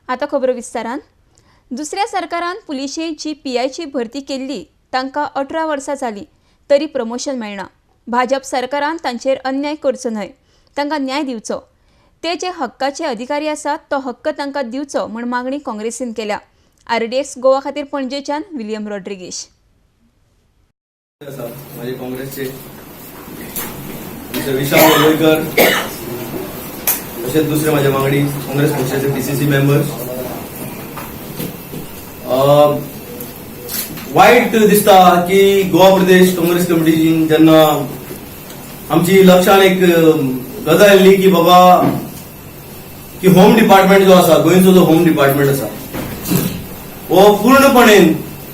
आतां खबरो विस्तारान. दुसऱ्या सरकारान पुलिशेंत जी पीआयची भरती केल्ली तांकां 18 वर्सां जालीं तरी प्रमोशन मेळना. भाजप सरकारान तांचेर अन्याय करचो न्हय, तांकां न्याय दिवचो. ते जे हक्काचे अधिकारी आसात तो हक्क तांकां दिवचो म्हूण मागणी काँग्रेसीन केल्या. आरडीएक्स गोवा खातीर पणजेच्यान विलियम रॉड्रिगीश. आसा माझे काँग्रेसचे मिस्टर विशाल वळवयकर, तशेंच दुसरे माझे वांगडी, काँग्रेस पक्षाचे पीसीसी मेंबर्स. वायट दिसता की गोवा प्रदेश काँग्रेस कमिटीन जेन्ना आमची लक्षात एक गजाल येयली की बाबा की होम डिपार्टमेंट जो आसा, गोंयचो जो होम डिपार्टमेंट आसा, हो पूर्णपणे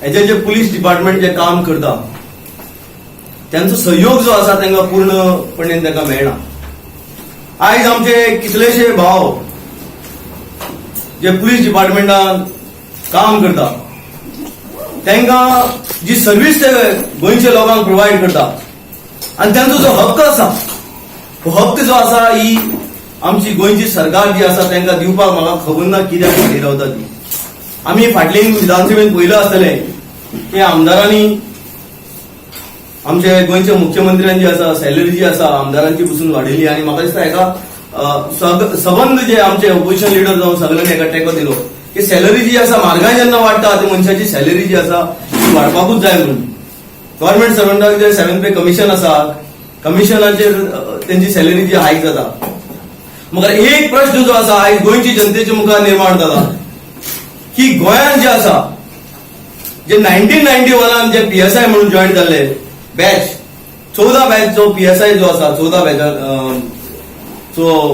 हेजे जे पुलीस डिपार्टमेंट जे काम करता त्यांचो सहयोग जो आसा तांकां पूर्णपणे तांकां मेळना. आयज आमचे कितलेशे भाव जे पुलीस डिपार्टमेंटान काम करता, तांकां जी सर्वीस ते गोंयच्या लोकांक प्रोवायड करता आनी तांचो जो हक्क आसा, हो हक्क जो आसा ही आमची गोंयची सरकार जी आसा तांकां दिवपाक म्हाका खबर ना कित्याक फाटीं रावता ती. आमी फाटले विधानसभेन पळयलां आसतलें की आमदारांनी आमचे गोंयच्या मुख्यमंत्र्यान जी आसा सॅलरी जी आसा आमदारांची पसून वाडयली आनी म्हाका दिसता हेका सबंद जे आमचे ओपोजिशन लिडर जावन सगळ्यांनी हेका तेंको दिलो की सॅलरी जी आसा, म्हारगाय जेन्ना वाडटा ती मनशाची सॅलरी जी आसा ती वाडपाकूच जाय म्हणून. गव्हर्नमेंट सर्वंटाक जे सेवन पे कमिशन आसा, कमिशनाचेर तेंची सॅलरी जी हायक जाता. मगर एक प्रश्न जो आसा आयज गोंयची जनतेच्या मुखार निर्माण जाला की गोंयांत जे आसा जे 1991 जे पीएसआय म्हणून जॉईन जाल्ले बॅच, 14 बॅच जो पीएसआय जो आसा, 14 बॅचान सो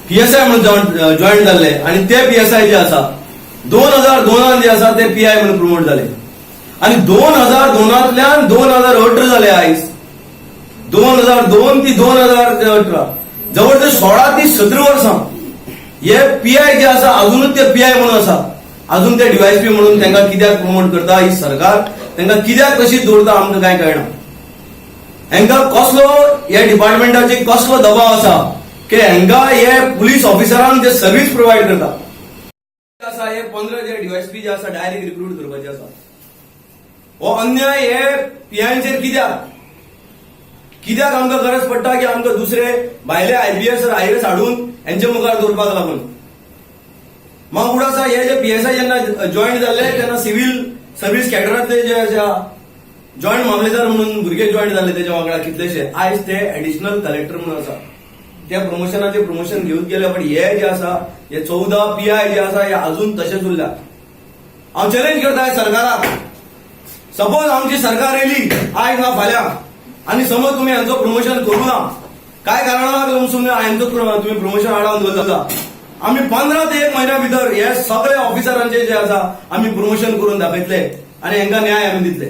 पीएसआय म्हणून जॉईन जाल्ले आणि ते पीएसआय जे आसा 2002 जे आसा ते पीआय म्हणून प्रमोट जाले आणि 2002तल्यान 2018 जाले. आयज 2002 ती 2018, जवळ जवळ 16 ते 17 वर्सां हे पीआय जे आसा अजूनच ते पीआय म्हणून आसा. अजून ते डीवायएसपी म्हणून तांकां कित्याक प्रमोट करता ही सरकार, तांकां कित्याक कशी दवरता आमकां कांय कळना. हांकां कसलो ह्या डिपार्टमेंटाचेर कसलो दबाव आसा की हांकां हे पुलीस ऑफिसरांक जे सर्वीस प्रोवायड करता आसा, हे 15 जे डीवायएसपी जे आसा डायरेक्ट रिक्रूट करपाचे आसा. हो अन्याय हे पीआयचेर कित्याक? कित्याक आमकां गरज पडटा की आमकां दुसरे भायले आयपीएस, आयएएस हाडून हेंचे मुखार दवरपाक लागून? मग उगडास आसा, हे जे पीएसआय जेन्ना जॉईन जाल्ले तेन्ना सिव्हिल सर्व्हिस कॅडरांतले जे आसा जॉईंट मामलेदार म्हणून भुरगे जॉईन जाल्ले तेच्या वांगडा कितलेशे, आयज ते एडिशनल कलेक्टर म्हणून आसा. त्या प्रमोशनाचे प्रमोशन घेवन गेले, पण हे जे आसा हे 14 पीआय जे आसा हे अजून तशेच उरल्या. हांव चॅलेंज करता सरकाराक, सपोज आमची सरकार येयली आयज ना फाल्यां आनी समज तुमी हांचो प्रमोशन करूं ना, काय कारणाक लागून हांचो तुमी प्रमोशन आडावन दवरता, आमी 15 ते एक म्हयन्या भितर हे सगळे ऑफिसरांचे जे आसा आमी प्रमोशन करून दाखयतले आनी हांकां न्याय आमी दितले.